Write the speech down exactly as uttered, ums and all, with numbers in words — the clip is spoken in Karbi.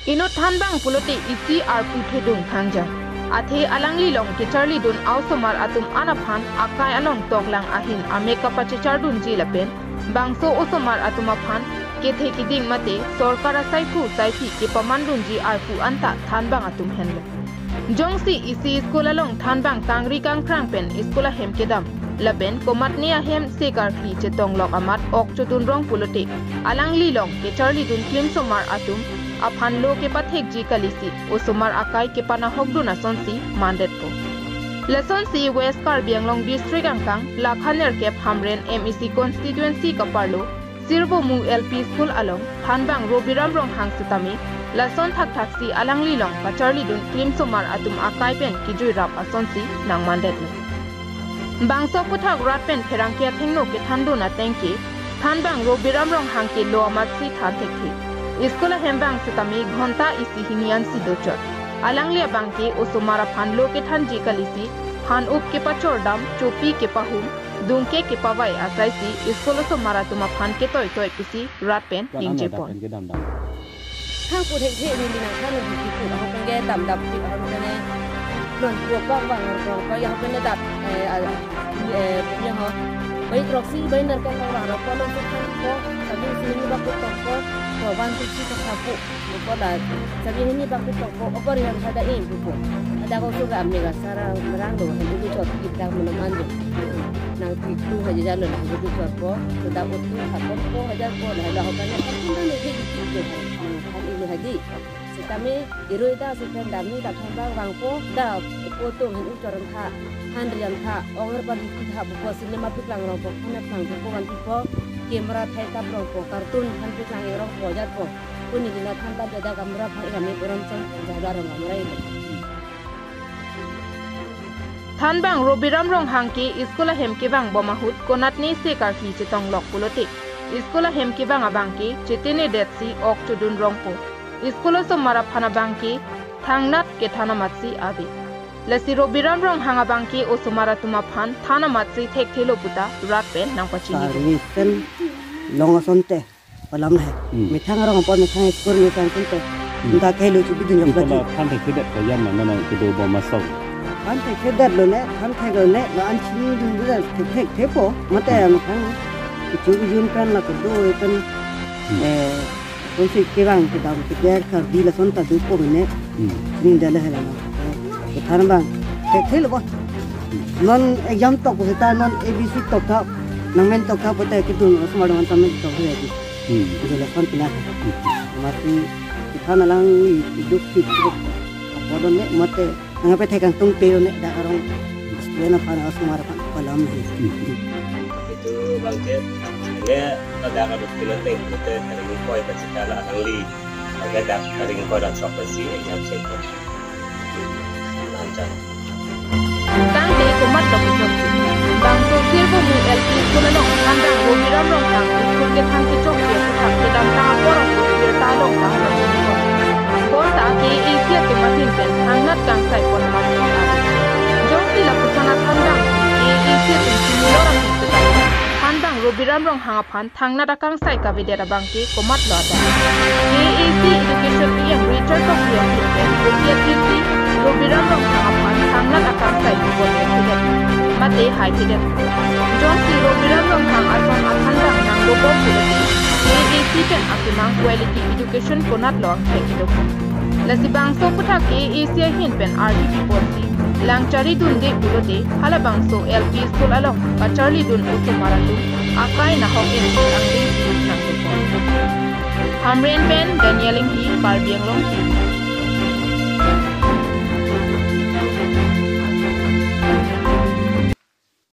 Inut thanbang pulote isi arpu thedung thangjang. Athe alanglilong kacharlidun a-osomar atum an aphan akai along toklang ahin amek kapachechardunji lapen bangso osomar atum aphan kethe kiding mate sorkar asaiphu saiphi kepamandunji arpu anta thanbang atum henlo. Jongsi isi school along thanbang kangri kangkrang pen school ahem kedam lapen komatne ahem sekarkli chetonglok amat ok chodunrong pulote alanglilong kacharlidun klimsomar atum aphan lo kepathekji kalisi osomar akai kepanahokdun asonsi mandetpo. Lasonsi West Karbi Anglong District angkang lakhanerkep Hamren M A C constituency kaparlo Sirvomu L P School along thanbang Robiram Ronghang setame lason thakthaksi alanglilong kacharlidun klimsomar atum akai pen kejuirap asonsi nangmandetlo. Bangso aphuthak rat pen pherangke athengno kethandun ateng ke thanbang Robiram Ronghang ke lo amatsi than thekthe. School ahem bang setame ghonta isi hini ansi dochot. Alangli abang ke osomar aphan lo kethanji kalisi han-up kepachordam, chopi kepahum, dungke kepavai asaisi school osomar atum aphan ketoitoi pusi rat pen ningjepon. Thang pu thekthe neli nangthan nangji pu ahok kangge damdap pu ahok kangge non pu bang bang rong rong ahok kangge dap, eh, ah, eh, punya ho. Bai throksi bai nerkep bang bang rong po nangthan po, sabi sini bak pu tong po, to ban tu si tong po. Pu po la sabi hini bak pu tong po, opor yang ada im pu po. Ada ko suka amega sarang merang do, hendu chot kita menam anjo. Nang pi tu haja jalo nang hendu chot po, sudah utu hapon po haja po, la la hokan ya kan tu ni hiji tu. Nang kan ini haji. Setame irui da si pen dami da thanbang vangpo, da po tum hendu chot tha, han riam tha, ong arpa di tha pu po, cinema pi klang rong po, khana klang po, van pi po, camera thai tap rong po, cartoon han pi klang rong po jat po. Puni dina than ta beda kamura phang kami puram chang jaga rong kamura ilo. Thanbang Robiram Ronghang ke school ahem kevang bom ahut konatne sekarkli chetonglok pulote school ahem kevang abang ke chetenedetsi ok chodunrongpo. School osomar aphan abang ke thangnat kethan amatsi ave. Lasi Robiram Ronghang abang ke osomar atum aphan than amatsi thekthelo puta rat pen nangpachini. Sari pen long asonte. Palam he. Hmm. Methang arong apot methang school methang kunte. Hmm. Nta kehelo chibidun jok. Ipala lagi. Than thekthedet ko yan na nang kedo bom asong. Than thekthedet lo ne, than thek lo ne, lo an chini dun dun thek thek thepo. Mate. Hmm. Methang kecho kejun pen la kedo pen. Hmm. Eh, kunsi kevang kedam keger Karbi lason ta dopo ne. Hmm. Chini dale hela na. Eh, kethan bang. Thekthelo bo. Non exam tok seta non A B C tok tha. Nangmen tok tha pote kedun osomar doan tamen tok he. Hmm. Itu lepas pina. Hmm. Mati kita nalang hidup hidup. Apa don ne mate nangpe thekang tung pe ne da arong. Student aphan osomar aphan palam he. Hmm. Itu bangkit. Ini ada kalau kita tengok kita hari ini koi baca kala alangli. Ada dak hari ini koi dan sok besi exam center. Lancar. Tangte komatlo kechokche. Bangso Sirvomu L P School along thanbang Robiram Ronghang school kethan kechokche aphuthak kedamtang apor atum birta along tang kachini. Bonta K A A C atum ahin pen thangnat kangsai pon amatsi ave. Jongsi lapuson athanbang K A A C atum chini lor atum setame thanbang Robiram Ronghang aphan thangnat akangsai kavedet abang ke komatlo ada. K A A C Education E M Richard Tokbi ahin pen kopi athirsi Robiram Ronghang aphan thangnat akangsai pon thekthe. Mate hai thekthe. Jongsi Robiram Ronghang ason athanbang nangbobom pulote K A A C pen akemang quality education konatlo angthek kedo. Lasi bangso aphuthak K A A C ahin pen ardi piponsi lang charidunde pulote halabangso L P school along kacharlidun osomar atum akai nahok ensi angdengsi nangtupon. Hamren pen Daniel Inghi, Karbi Anglong T V.